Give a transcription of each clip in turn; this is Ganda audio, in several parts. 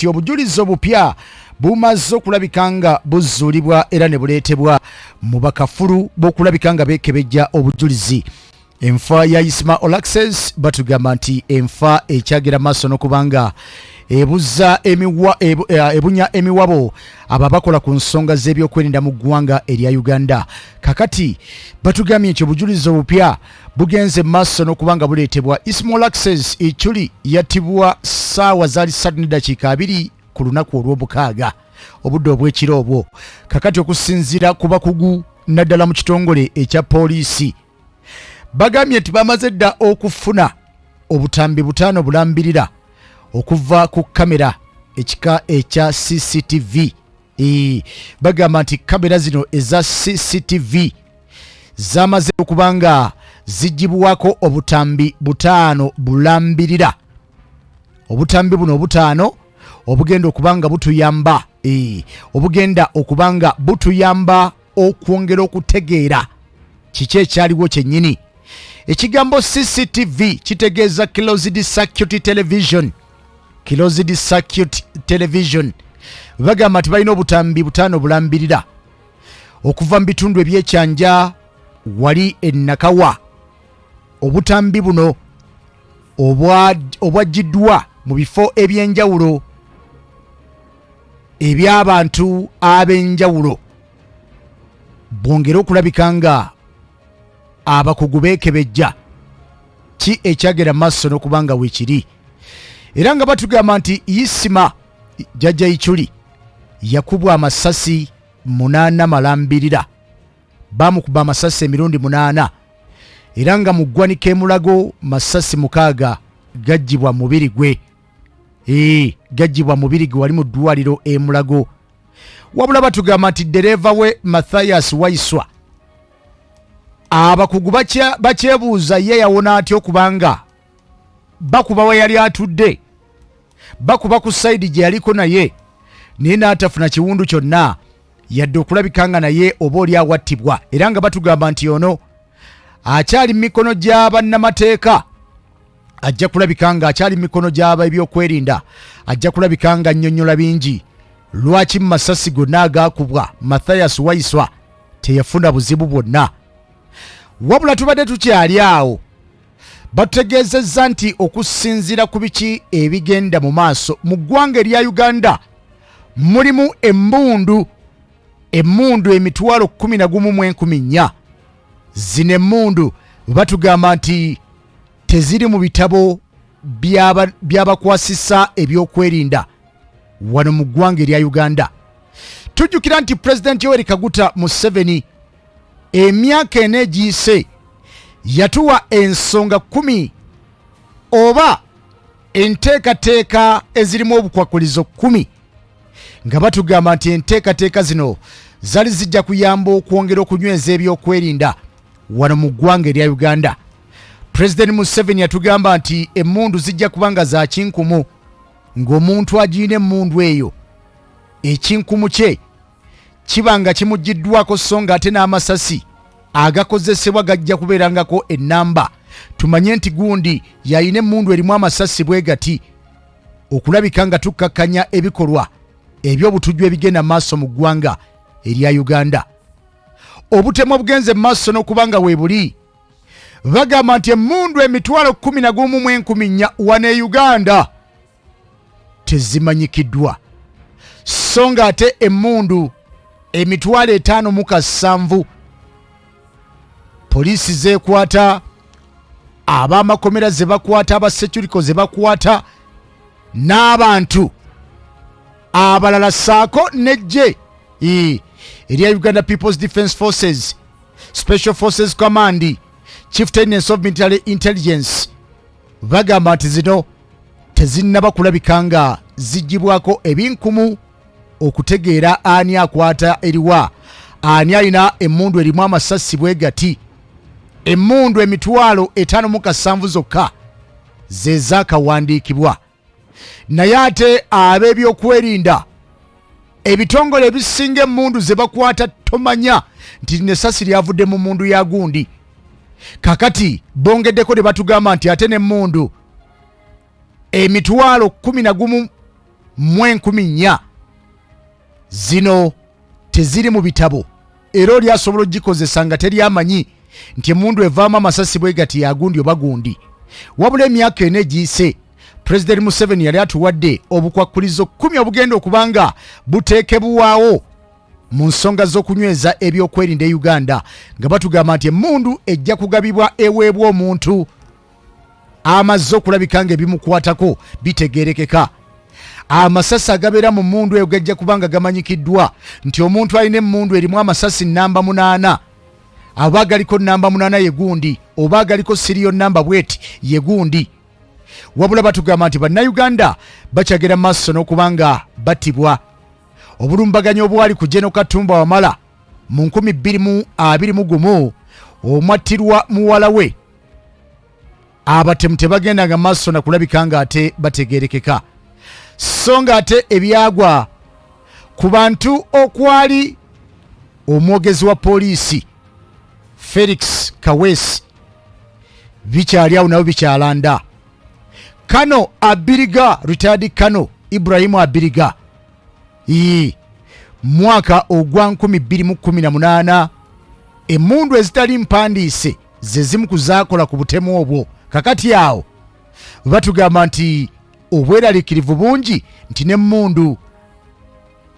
nti obujulizi obupya bumaze okulabika nga buzuulibwa era ne buleetebwa mu bakafulu b'okulabika nga beekebejja obujulizi. Enfa ya Isma Olaxes batugamba nti enfa ekyagera maaso n'okubanga ebuza emiwa, ebu, eh, ebunya emiwabo abo abakola ku nsonga z'ebyokwerinda mu ggwanga erya Uganda. Kakati batugambye nti obujulizi obupya bugenze maaso n'okuba nga buleetebwa. Isma Olaxes Ichuli yattibwa ssaawa zaali 3:20 ku lunaku olw'omukaaga obudde obw'ekiro obwo. Kakati okusinziira ku bakugu naddala mu kitongole ekya poliisi bagambye nti bamaze dda okufuna obutambi butaano bulambirira okuva ku kamera ekika ekya CCTV. Bagamba nti kamera zino eza CCTV zamaze okuba nga zigibwako obutambi butaano bulambirira. Obutambi buno obutaano obugenda okuba nga butuyamba obugenda okuba nga butuyamba okwongera okutegeera kiki ekyaliwo kyennyini. Ekigambo CCTV kitegeeza closed circuit television. Closed circuit television. Bagamba nti balina obutambi butaano bulambirira okuva mu bitundu ebyekyanja wali e Nakawa. Obutambi buno obwaggiddwa mu bifo ebyenjawulo eby'abantu ab'enjawulo bwongere okulabika nga abakugu beekebejja ki ekyagera maaso n'okuba nga weekiri. Era nga batugamba nti Isima Jjajja Ichuli yakubwa amasasi 8 malambirira, bamukuba amasasi emirundi 8 era nga mu ggwanika e Mulago masasi 6 gaggyibwa mubiri gwe. Gaggyibwa mubiri gwe wali mu ddwaliro e Mulago. Wabula batugamba nti ddereeva we Mathias Waiswa abakugu bakyebuuza ye yawona atya okubanga bakuba we yali atudde, bakuba ku sayidi gye yaliko naye n'atafuna kiwundu kyonna yadde okulabika nga naye oba oli awattibwa. Era nga batugamba nti ono akyali mu mikono gya bannamateeka, ajja kulabika nga akyali mu mikono gy'ab'ebyokwerinda, ajja kulabika nga nnyonnyola bingi lwaki mu masasi gonna agaakubwa Mathias Waiswa teyafuna buzibu bwonna. Wabula tubadde tukyali awo, batutegeezezza nti okusinziira ku biki ebigenda mu maaso mu ggwanga erya Uganda mulimu emmundu 11,400. Zino emmundu batugamba nti teziri mu bitabo by'abakwasisa ebyokwerinda wano mu ggwanga erya Uganda. Tujjukira nti Pulezidenti Yoweri Kaguta Museveni emyaka ena egiyise yatuwa ensonga 10 oba enteekateeka ezirimu obukwakulizo 10 nga batugamba nti enteekateeka zino zali zijja kuyamba okwongera okunyweza ebyokwerinda wano mu ggwanga erya Uganda. Pulezidenti Museveni yatugamba nti emmundu zijja kuba nga za kinkumu, ng'omuntu agiyina emmundu eyo ekinkumu kye kiba nga kimuggiddwako, so nga ate n'amasasi agakozesebwa gajja kubeerangako ennamba, tumanye nti gundi yalina emmundu erimu amasasi bwe gati, okulabika nga tukkakkanya ebikolwa eby'obutujju ebigenda maaso mu ggwanga erya Uganda. Obutemu obugenze maaso n'okuba nga weebuli, bagamba nti emmundu 11,400 wano e Uganda tezimanyikiddwa, so nga ate emmundu 57,000 poliisi zeekwata, ab'amakomera ze bakwata, abasecuriko ze bakwata n'abantu abalala ssaako n'eggye erya Uganda People's Defence Forces, Special Forces Command, Chieftainess of Military Intelligence, bagamba nti zino tezinnaba kulabika nga ziggyibwako ebinkumu okutegeera ani akwata eriwa, ani alina emmundu erimu amasasi bwe gati. Emmundu 57,000 zokka ze zaakawandiikibwa, naye ate ab'ebyokwerinda ebitongole ebisinga emmundu ze bakwata tomanya nti lino essasi lyavudde mu mmundu ya gundi. Kakati bongeddeko ne batugamba nti ate n'emmundu 11,000 mu 4000 zino teziri mu bitabo era oli asobola okugikozesa nga teri amanyi nti emundu evaamu amasasi bwe gati yagundi oba gundi. Wabula emyaka ena egiyise Pulezidenti Museveni yali atuwadde obukwakkulizo 10 obugenda okuba nga buteekebwawo mu nsonga z'okunyweza ebyokwerinda e Uganda, nga batugamba nti emmundu ejja kugabibwa eweebwa omuntu amaze okulabika nga ebimukwatako bitegeerekeka. Amasasi agabeera mu mmundu eyo gajja kuba nga gamanyikiddwa nti omuntu alina emmundu erimu amasasi namba 8, aba agaliko namba 8 ye gundi, oba agaliko siriyo namba bweti ye gundi. Wabula batugamba nti Bannayuganda bakyagera maaso n'okuba nga battibwa. Obulumbaganyi obwali ku General Katumba Wamala mu 2021 omwattirwa muwala we, abatemu tebagendanga maaso na kulabika nga ate bategerekeka. So nga ate ebyagwa ku bantu okwali omwogezi wa poliisi Felix Kaweesi bikyali awo nabo bikyalanda. Kano Abiriga, retired Kano Ibrahimu Abiriga, mwaka ogwa 2018 emmundu ezitali mpandiise ze zimu ku zaakola ku butemu obwo. Kakati awo batugamba nti obweraliikirivu bungi nti n'emmundu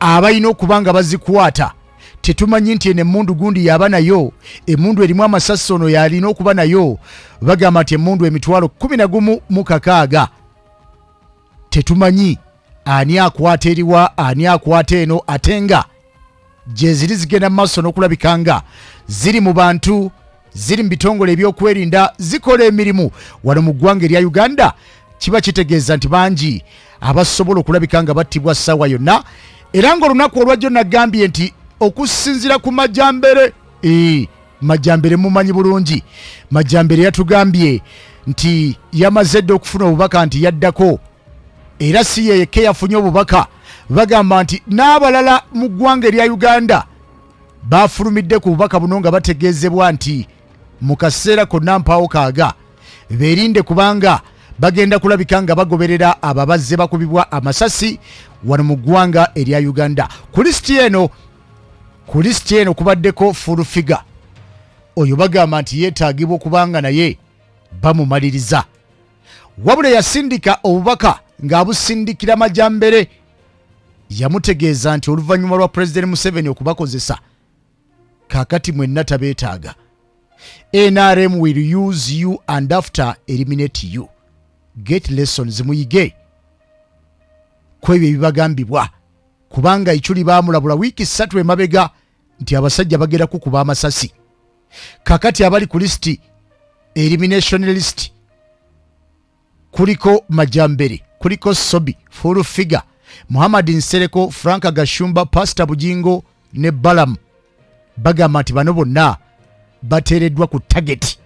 abalina okuba nga bazikwata tetumanyi nti eno emmundu gundi yaba nayo, emmundu erimu amasasi ono yalina okuba nayo. Bagamba nti emmundu 116,000 tetumanyi ani akwata eriwa, ani akwata eno, ate nga gyeziri zigenda mu maaso n'okulabika nga ziri mu bantu, ziri mu bitongole ebyokwerinda, zikola emirimu wano mu ggwanga erya Uganda. Kiba kitegeeza nti bangi abasobola okulabika nga battibwa ssaawa yonna. Era ng'olunaku olwajjo nagambye nti okusinziira ku Majambere, Majambere mumanyi bulungi, Majambere yatugambye nti yamaze dda okufuna obubaka nti yaddako, era si ye yekka yafunye obubaka. Bagamba nti n'abalala mu ggwanga erya Uganda bafulumidde ku bubaka buno nga bategeezebwa nti mu kaseera konna mpaawo kaaga beerinde, kubanga bagenda kulabika nga bagoberera abo abazze bakubibwa amasasi wano mu ggwanga erya Uganda. Ku lisiti eno kubaddeko full figure, oyo bagamba nti yeetaagibwa okubanga naye bamumaliriza. Wabula yasindika obubaka ng'abusindikira Majambere, yamutegeeza nti oluvannyuma lwa Pulezidenti Museveni okubakozesa, kaakati mwenna tabeetaaga. NRM will use you and after eliminate you. Get lessons, muyige ku ebyo ebibagambibwa, kubanga Ichuli baamulabula wiiki 3 emabega nti abasajja bagenda kukuba amasasi. Kakati abali ku lisiti, elimination list, kuliko Majambere, kuliko Sobi, Full Figure, Muhammad Nsereko, Frank Gashumba, Pastor Bujingo ne Balaam. Bagamba nti bano bonna bateereddwa ku target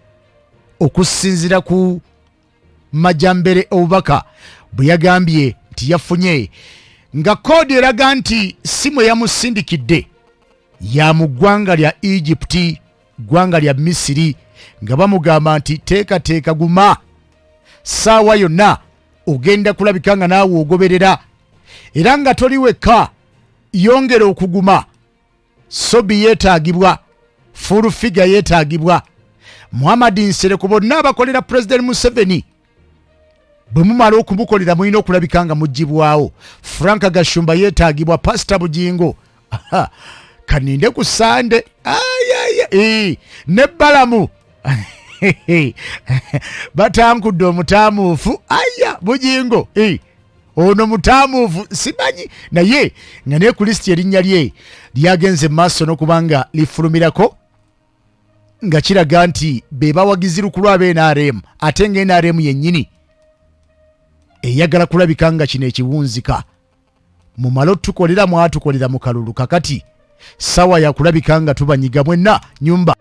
okusinziira ku Majambere obubaka bwe yagambye nti yafunye nga koodi eraga nti simu eyamusindikidde ya mu ggwanga lya Egypt, ggwanga lya Misiri, nga bamugamba nti teekateeka, guma, ssaawa yonna ogenda kulabika nga naawe ogoberera, era nga toli wekka, yongera okuguma. Sobi yeetaagibwa, Full Figure yeetaagibwa, Muhammad Nsereko, bonna abakolera President Museveni bwe mumala okumukolera mulina okulabika nga mugibwawo. Frank Gashumba yeetaagibwa, Pastor Bujingo kaninde ku Sande ne Balamu batankudde omutaamuufu. Aya Bujingo ono mutaamuufu simanyi, naye nga naye ku lisiti erinnya lye lyagenze mu maaso n'okuba nga lifulumirako, nga kiraga nti be bawagizi lukulu aba NRM, ate nga NRM yennyini eyagala kulabika nga kino ekiwunzika. Mumale otukolera, mwatukolera mu kalulu, kakati sawa yakulabika nga tubanyiga mwenna nyumba.